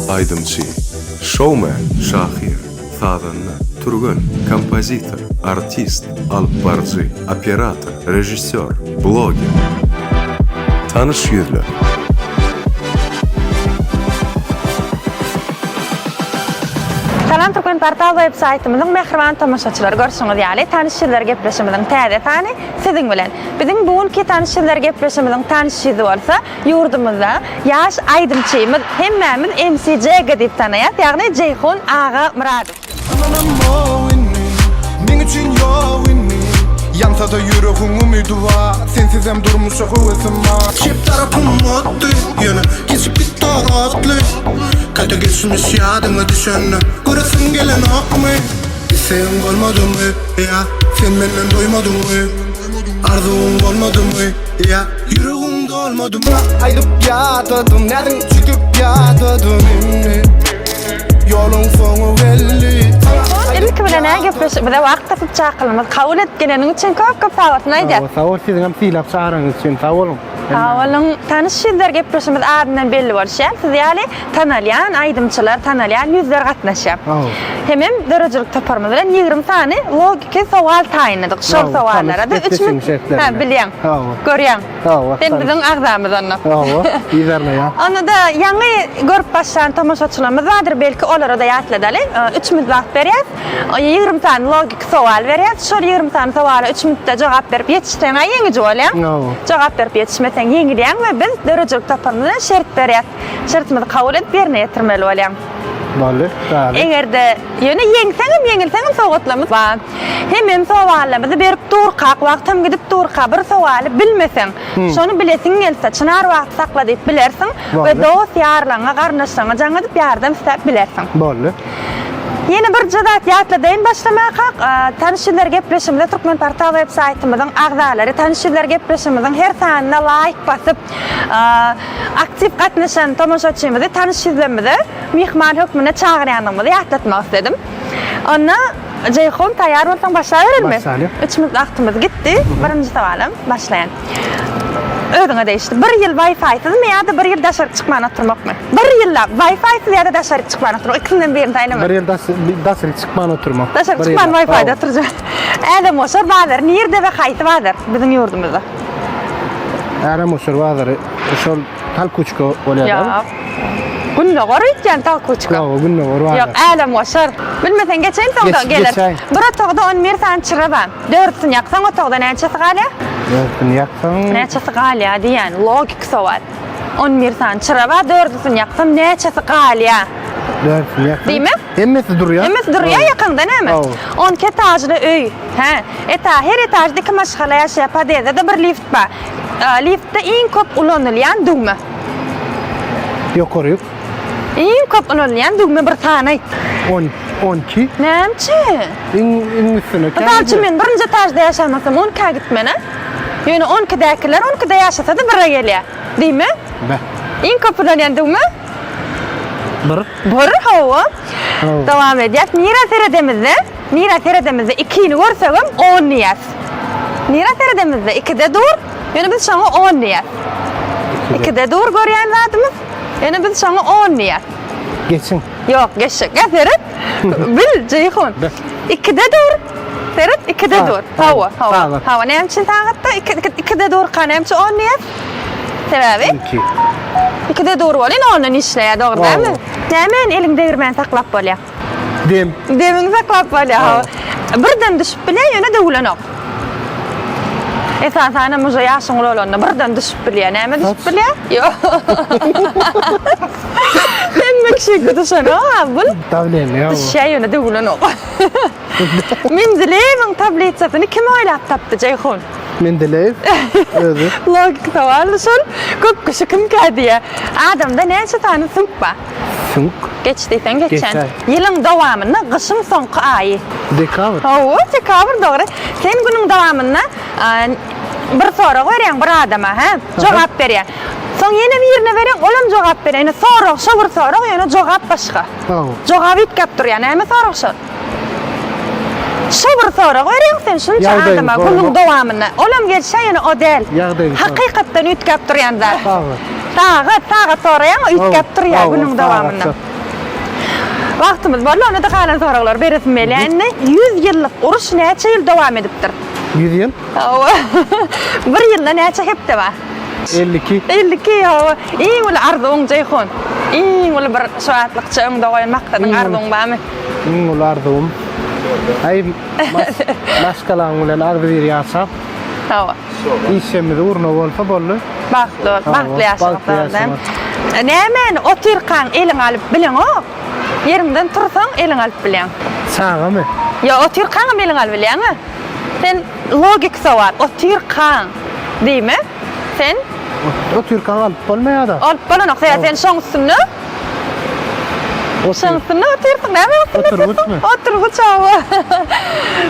Aýdymçy, şoumen, şahyr, sazanda, türgen, kompozitor, artist, alypbaryjy, operator, režissýor, bloger. Tanyş ýüzler. Salam Türkmenportal web saýtymyzyň mähriban tomaşaçylary görşüňiz ýaly Tanyş ýüzler gepleşigimiziň täze sany siziň bilen. Biziň bu günki Tanyş ýüzler gepleşigimiziň tanyş ýüzi bolsa ýurdumyzda ýaş aýdymçymyz hemmämiz MC Jega diýip tanaýas ýagny Jeýhun Agamyradow. Ynanamok indi, meň üçin ýok indi Ýansada ýüregiň umydy bar Sensizem durmuşa höwesim bar Çep tarapym otdy, ýöne geçip gitdi ol otly Gaýta geçmiş ýadyňa düşende Göresiň gelenokmy? Islegiň bolmadymy ýa Sen menden doýmadyňmy? Arzuwyň bolmadymy ýa Ýüregiň dolmadymy? Aýdyp ýadadym, näziň çekip ýadadym indi Ýoluň soňy belli. Ilki bilen-ä gepleşigimize wagt tapyp çakylygymyzy kabul edip geleniň üçin köp-köp sag bolsun aýdýas. Sag bol, siziňem sylap çagyranyňyz üçin sag boluň. Sag boluň. Tanyş ýüzler gepleşigimiz adyndan belli bolşy ýaly, siz ýaly tanalýan aýdymçylar, tanalýan ýüzler gatnaşýar. Hemem döredijilik toparymyz bilen 20 sany logiki sowal taýynladyk. Şol sowallara-da üç mün Hä, bilýäň. Görýäň. Sen biziň agzamyz onda. Hawa, yzarlaýan. Onda-da ýaňy görüp başlan tomaşaçylarymyz bardyr, belki olara-da ýatladaly. Üç minut wagt berýäs. 20 sany logiki sowal berýäs. Şol 20 sany sowala 3 minutda jogap berip ýetişseň-ä ýeňiji bolýaň. Jogap berip ýetişmeseň ýeňilýäň we biz döredijilik toparymyz bilen şert berýäs. Şertimizi kabul edip ýerine ýetirmeli bolýaň. Boldy, razy. Eger-de ýöne ýeňseňem, ýeňilseňem sowgatlarymyz bar. Hemem sowallarymyzy berip durkak, wagtam gidip durka bir sowaly bilmeseň, şony bilesiň gelse, Çynar wagty sakla diýip bilersiň we dost-ýarlaryňa, garyndaşlaryňa jaň edip ýardam isläp bilersiň. Boldy. Ýene birje zat ýatladaýyn başlamakak, Tanyş ýüzler gepleşigimize Türkmenportal web saýtymyzyň agzalary Tanyş ýüzler gepleşigimiziň her sanyna laýk basyp, Aktiw gatnaşan tomaşaçymyzy tanyş ýüzlerimize myhman hökmünde çagyrýandygymyzy ýatlatmak isledim. Onda Jeýhun taýýar bolsaň başlaberelimi? Başlalyň. Üç minut wagtymyz gitdi. Birinji sowalam başlaýan. Özüňe degişli. Bir ýyl Wi-Fi-syzmy ýa-da bir ýyl daşaryk çykman oturmakmy? Bir ýyllap Wi-Fi-syz ýa-da daşaryk çykman oturmak. Ikisinden birini saýlamaly. Bir ýyl daşaryk çykman oturmak. Daşaryk çykman Wi-Fi-da oturjak. Älemgoşar bazary nirde we haýsy bazar biziň ýurdumyzda? Älemgoşar bazary şol Talkuçka bolýar. Ýok. Gündogar öýtýän Talkuçka. Ýok, Gündogar bazary. Ýok, Älemgoşar. Bilmeseň geçeýin soňda geler. Bir otagda 11 sany çyra bar. Dördüsini ýaksaň otagda näçesi galýar? Dördüsini ýaksaň. Näçesi galýar diýýän logiki sowal. 11 sany çyra bar, dördüsini ýaksam näçesi galýar? Dördüsini ýaksaň. Diýmek? Hemmesi durýar. Hemmesi durýar ýakaňda näme? 12 etažly öý. Hä, eta, her etažda iki maşgala ýaşaýar, podýezdede bir lift bar. Liftde iň köp ulanylýan düwme. Ýokaryk. Iň köp ulanylýan düwme bir sany aýt. On, 12. Näme üçin? Iň, iň üstüne. Mysal üçin men birinji etažda ýaşan bolsam, on ikä gitmen-ä. Ýöne on ikidäkiler on ikide ýaşasa-da bire gelýär. Diýme? Be. Iň köp ulanýan düwme? Bir. Bir, hawa. Dowam edýäs. Nirä seredemizde? Nirä seredemizde ikini görsegem on diýýäs. Nirä seredemizde ikide dur, ýöne biz şoňa on diýýäs. Ikide dur görýän zadymyz, ýöne biz şoňa on diýýäs. Geçiň. Ýok, geçjek. Gel seret. Bil, Jeýhun. Ikide dur. Seret, ikide dur. Hawa, hawa. Hawa, näme üçin sagatda ikide durka näme üçin on diýýäs? Sebäbi? Iki. Ikide dur bolýan, ondan işleýär, dogry dälmi? Näme eliň degirmän saklap bolýar? Dem. Demiňi saklap bolýar, hawa. Birden düşüp bilýär, ýöne döwülenok. Esasanam uje ýaşyň ulalanda birden düşüp bilýär. Näme düşüp bilýär? Ýok. Hemme kişiňki düşenok-a, bul. Dawleniýa. Düşýär, ýöne döwülenok. Mendeleýewiň tablisasyny kim oýlap tapdy, Jeýhun? Mendeleýew özi. Logiki sowaldy şol. Köp kişi kimkä diýýär. Adamda näçe sany süňk bar? Süňk. Geç diýseň geçýän. Geçäý. Ýylyň dowamynda gyşyň soňky aýy. Dekabr. Hawa, dekabr dogry. Sen günüň dowamynda bir sorag berýäň bir adama, hä? Jogap berýär. Soň ýene birine berýäň, olam jogap berýär. Ýöne sorag şo bir sorag, ýöne jogap başga. Hawa. Jogap üýtgäp durýar. Näme sorag şol? Şo bir sorag berýäň sen şunça Ýagdaýyny adama günüň soramak. dowamynda. Olam gelşä ýöne o däl. Ýagdaýyny sorag. Hakykatdan üýtgäp durýan zat. Hawa. Sagat, sagat soraýaň, üýtgäp durýar günüň dowamynda. Wagtymyz boldy, onda-da galan soraglary beresim gelýär indi. 100 ýyllyk uruş näçe ýyl dowam edipdir? 100 ýyl? Hawa. Bir ýylda näçe hepde bar? 52. 52, hawa. Iň uly arzuwyň, Jeýhun? Iň uly bir şu wagtlykça öňde goýan maksadyň, arzuwyň barmy? Iň uly arzuwym, aý, maşgalaň bilen agzybir ýaşap, Hawa. Işimiz ugruna bolsa boldy. Bagtly bol, bagtly ýaşamak zat. Nämäni otyrkaň eliňe alyp bileňok, ýeriňden tursaň eliňe alyp bilýäň. Çagamy? Ýok, otyrkaňam eliňe alyp bilýäň-ä. Sen logiki sowal, otyrkaň diýme, sen. Otyrkaň alyp bolmaýar-da. Alyp bolanok, sebäbi sen şoň üstünde. Şoň üstünde otyrsyň, näme üstünde otyrsyň? Oturgyçmy? Oturgyç hawa.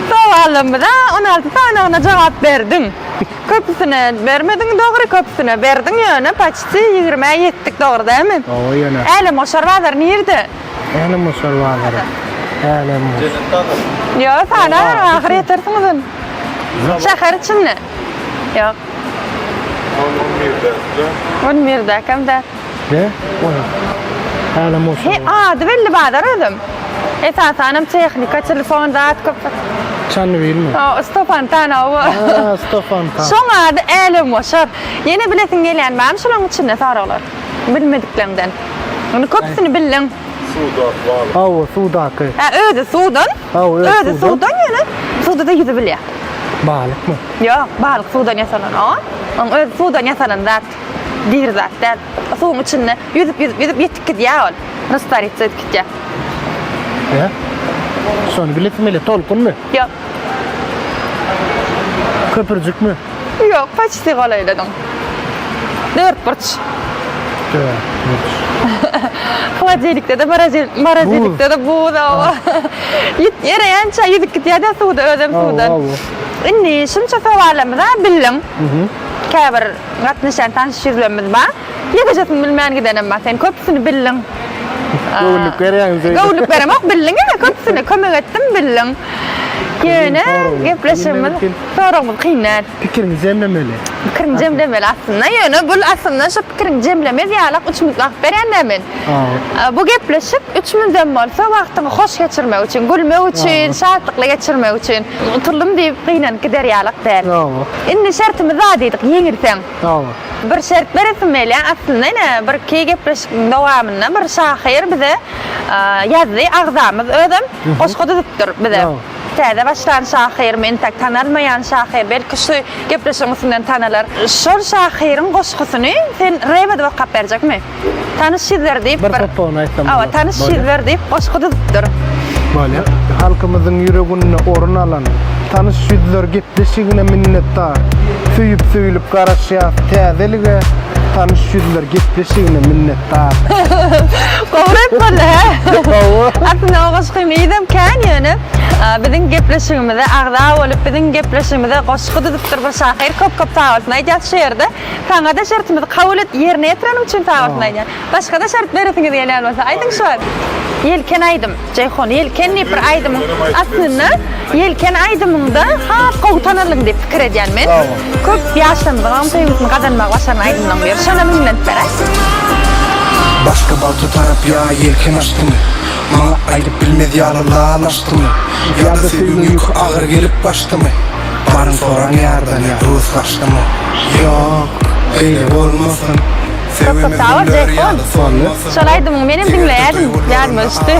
Sowallarymyza 16 sanygyna jogap berdiň. Köpüsine bermediň dogry, köpüsine berdiň ýöne paçti ýigrimä ýetdik dogry dälmi? Hawa ýöne. Älemgoşar bazary nirde? Älemgoşar bazary. Älemgoş. Jennet bazary. Ýok, sana ahyr ýetersiňiz ony. Şäher içinde. Ýok. On birde. On birdäkem däl. Ne? Oý. Hälem bolsa. He, ady belli bazar özem. Esasanam tehnika, telefon, zat köp. Çandybilmi? Ha, Stofantan hawa. Ha, Stofantan. Şoň ady Älemgoşar. Ýene bilesiň gelýän barmy şolaň içinde soraglar? Bilmedikleriňden. Indi köpüsini bildiň. Suwdaky balyk. Hawa, suwdaky. Hä, özi suwdan. Hawa, özi Özi suwdan ýöne suwda-da ýüzüp bilýär. Balykmy? Ýok, balyk suwdan ýasalan. Oňa, oň özi suwdan ýasalan zat. Diri zat däl. Suwuň içinde ýüzüp ýüzüp ýüzüp ýetip gidýär ol. Rastwarиться edip gidýär. Hä? Şony bilesim gelýär. Tolkunmy? Ýok. Köpürjikmi? Ýok, почти golaýladyň. Dörtburç. Dörtburç. Holodilnikde-de, morozilikde-de buz hawa. Ýit ereýänçä ýüzüp gidýär-de suwda, özem suwdan. Indi şunça sowalymyza bildiň. Käbir gatnaşýan tanyş ýüzlerimiz bar. Ýekejesini bilmän gidenem bar. Sen köpüsini bildiň. Göwünlik berýäňiz öýdüp. Göwünlik beremok, bildiň ýa köpüsini. Kömek etdim, bildiň. Ýöne gepleşigimiz, soragymyz kyn däl. Pikiriňi jemlemeli. Pikiriňi jemlemeli aslynda. Ýöne bul aslynda şu pikiriňi jemlemez ýalak üç minut wagt berýän-dä men. Bu gepleşik üç minudam bolsa wagtyňy hoş geçirmek üçin, gülmek üçin, şatlykly geçirmek üçin. Utuldym diýip gynanyp gider ýalak däl. Indi şertimiz bar diýdik, ýeňilseň. Bir şert beresim gelýär. Aslynda ine birki gepleşigiň dowamynda bir şahyr bize ýazdy, agzamyz özem goşgy düzüpdir bize. Täze başlan şahyrmy, entek tanalmaýan şahyr, belki şu gepleşigiň üstünden tanalar. Şol şahyryň goşgusyny sen rep edip okap berjekmi? Tanyş ýüzler diýip bir topagyny aýtsam Hawa, tanyş ýüzler diýip goşgy düzüpdir. Bolýar. Halkymyzyň ýüreginde orun alan Tanyş ýüzler gepleşigine minnetdar. Söýüp-söýülip garaşýas täzelige Tanyş ýüzler gepleşigine minnetdar. Gowy rep boldy hä? Gowy. Aslynda o goşgyny yzam kän ýöne biziň gepleşigimize agza bolup biziň gepleşigimize goşgy düzüpdir bir şahyr köp köp sag bolsun aýdýas şu ýerde. Saňada şertimizi kabul et, ýerine ýetireniň üçin sag bolsun aýdýan. Başgada şert beresiňiz gelýän bolsa aýdyň şu wagt. Ýelken aýdym, Jeýhun, Ýelken diýip bir aýdymyň aslynda Ýelken aýdymyňda has gowy tanaldyň diýip pikir edýän men. Köp ýaşlarymyzyňam söýgüsini gazanmagy başaran aýdymlaryň biri. Şonam hiňlenip beräý. Başga bagta tarap ýa ýelken açdymy? Maňa aýdyp bilmez ýaly lal açdymy? Ýa-da söýgiň ýüki agyr gelip başdymy? Baryň soraň ýardan ýa rus gaçdymy? Ýok, beýle bolmasyn. Köp köp Söýgimiz sag bol güller Jeýhun. ýaly solmasyn. Şol aýdymyňy menem diňleýärdim. Ýadyma düşdi.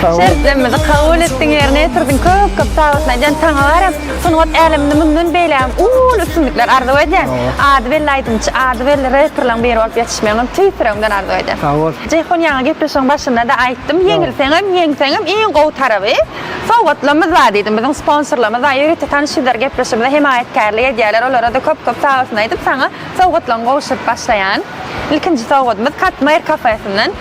Şertlerimizi kabul etdiň, ýerine ýetirdiň. Köp köp sag bolsun aýdýan. Saňa baram sungat äleminde mundan beýlägem uly üstünlikler arzuw edýän. Ady belli aýdymçy, ady belli reperleriň biri bolup ýetişmegiňem tüýs ýüregimden arzuw edýän. Sag bol. Jeýhun ýaňy gepleşigiň başynda-da aýtdym, ýeňilseňem, ýeňseňem iň gowy taraby Sowgatlarymyz bar diýdim. Biziň sponsorlarymyz bar. Ýörite tanyş ýüzler gepleşigimize hemaýatkärlik edýärler. Olara-da köp-köp sag bolsun aýdyp, saňa sowgatlaryňy gowşuryp başlaýan. Ilkinji sowgadymyz Katmer kafesinden.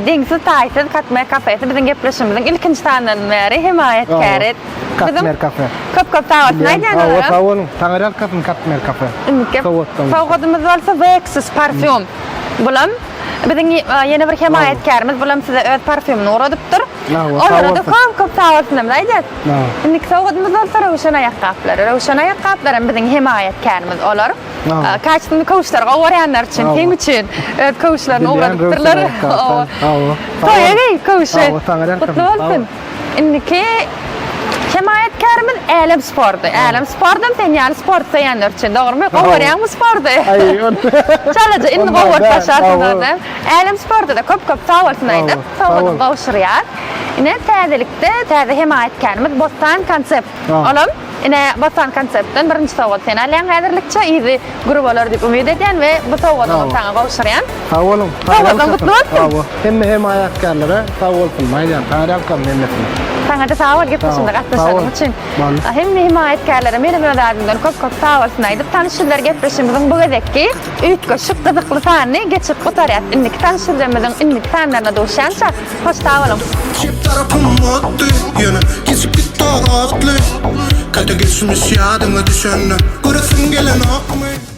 Deňsiz-taýsyz Katmer kafesi biziň gepleşigimiziň ilkinji sanlaryndan bäri hemaýatkäri. Katmer kafe. Köp-köp sag bolsun aýdýan olara. Hawa, sag boluň. Taňyrýalkasyn Katmer kafe. Indiki sowgadymyz bolsa Vexus parfýum. Bulam biziň ýene bir hemaýatkärimiz. Bulam size öz parfýumyny ugradypdyr. Olara-da köp köp sag bolsunlarymyzy aýdýas. Indiki sowgadymyz bolsa Röwşen aýakgaplary. Röwşen aýakgaplary hem biziň hemaýatkärimiz olar. Kaçtymly köwüşleri gowy görýänler üçin, seň üçin öz köwüşlerini ugradypdyrlar. Toýa geý köwşi. Gutly bolsun. Indiki hemaýatkärimiz Älem sporty. Älem sportam sen ýaly sport söýenler üçin, dogrumy? Gowy görýäňmi sporty? Çalaja indi gowy görüp başlarsyň dogry. Älem sporta-da köp-köp sag bolsun aýdyp, sowgadyny gowşurýar. Ine, täzelikde täze hemaýatkärimiz Bossan Konsept. Olam ine Bossan Konseptden birinji sowgady sen alýaň häzirlikçe, yzy gür bolar diýip umyt edýän we bu sowgadyňam saňa gowşurýan. Sag boluň. Sowgadyň gutly bolsun. Sag bol. Hemme hemaýatkärlere sag bolsun aýdýan. Taňryýalkasyn hemmesine. Saňa-da sag bol gepleşigimize gatnaşanyň üçin. Hemme hemaýatkärlere menem öz adymdan köp-köp sag bolsun aýdyp, tanyş ýüzler gepleşigimiziň bu gezekki üýtgeşik gyzykly sanyny geçirip gutarýas. Indiki tanyş ýüzlerimiziň indiki sanlaryna duşýança, hoş sag boluň. Çep tarapym otdy, ýöne geçip gitdi otly. Käte geçmiş ýadyňa düşende, göresiň gelenokmy?